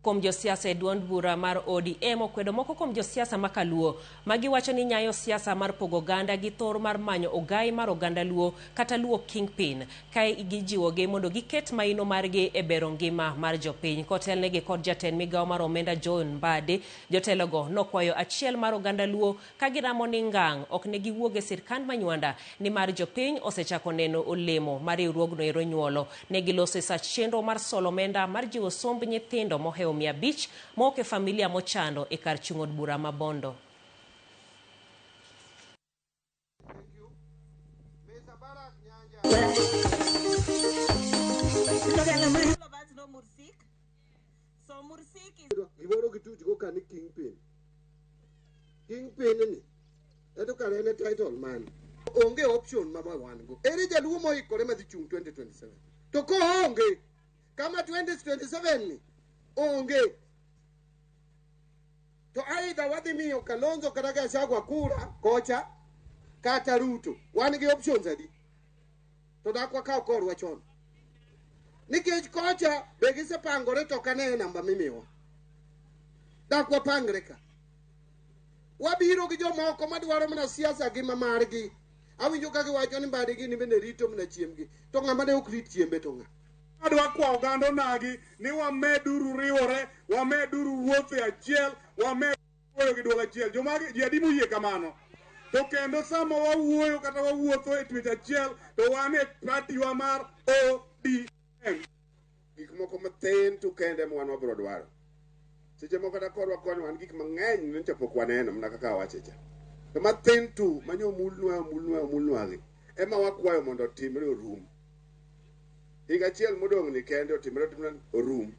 Kuom josiasa e duond bura mar ODM okwedo moko kuom josiasa ma kaluo ma giwacho ni nyayo siasa mar pogo oganda gi thor mar manyo ogai mar oganda Luo kata Luo Kingpin ka gijiwogi mondo giket maino margi e bero ngima mar jopiny. Kotelnegi kod jatend migawo mar omenda John Mbadi, jotelogo nokwayo achiel mar oganda Luo ka giramo ni ngang' ok ne giwuog e sirkand Manywanda nimar jopiny osechako neno olemo ma riwruogno ero nyuolo. Ne giloso e sach chenro mar solo omenda mar jiwo somb nyithindo mohewo 500 mowuok e familia mochando e kar chung' od bura ma Bondo. Gimoro gituchgo ka ni kingpin. Kingpin ni eto kare en e title mane? Onge option ma wan go. Ere jaluo moikore madhi chung' 2027? To koonge, kama 2027 ni onge. To aidha wadhi miyo Kalonzo kata Gachagua kura kocha kata Ruto. Wan gi options adi? To dak wakaw korwa chon. Nikech kocha be gisepangore to ok aneye namba mimiwa. Dak wapangre ka. Wabiro gi jomoko madwaro mana siasa gi ma margi. Awinjo ka giwacho ni Mbadi gini bende rito mana chiembgi. To ng'ama ne ok rit chiembe to ng'a? Adwa kwa oganda onagi ni wameduru riwore, wameduru wuotho e achiel, wamed wuoyo gi duol achiel. Jomage ji adi moyie kamano? To kendo sama wawuoyo kata wawuotho e twech achiel to wan e party wa mar ODM. Gik moko mathin to kende ma wan wabiro dwaro. Seche moko kata korwa koni wan gik mang'eny nyocha pok waneno mana kaka awache cha. To mathin tu manyo omulnwa omulnwa omulnwa gi ema wakwayo mondo otimre orum. Higa achiel modong' ni kende otimre otimre orum.